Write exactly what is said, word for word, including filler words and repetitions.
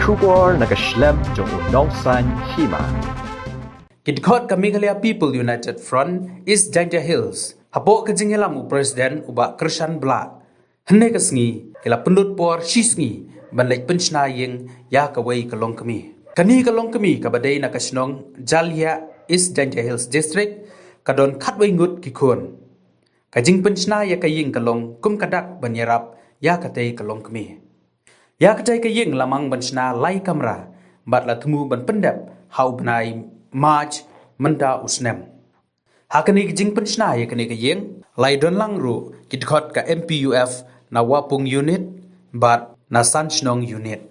Khubor na ka shlem jong u nongsan hima. Ki dkhot ka Meghalaya People United Front East Jaintia Hills, hapoh ka jingïalam u President u Bah Krishan Blah, hynne ka sngi ki la pynlut por shi sngi ban leit pynshna ïing ïa kawei ka longkmie. Kane ka longkmie kaba dei na ka shnong Jalyiah, East Jaintia Hills District, ka don khatwei ngut ki khun. Ka jingpynshna ïa ka ïing ka long kum ka dak ban ïarap ïa katei ka longkmie. Ïa katei ka ïing la mang ban shna lai kamra bad la thmu ban pyndep ha u bnai March mynta u snem. Ha kane ka jingpynshna ïa kane ka ïing la ïadon lang ruh ki dkhot ka M P U F na Wapung Unit bad na San Shnong Unit.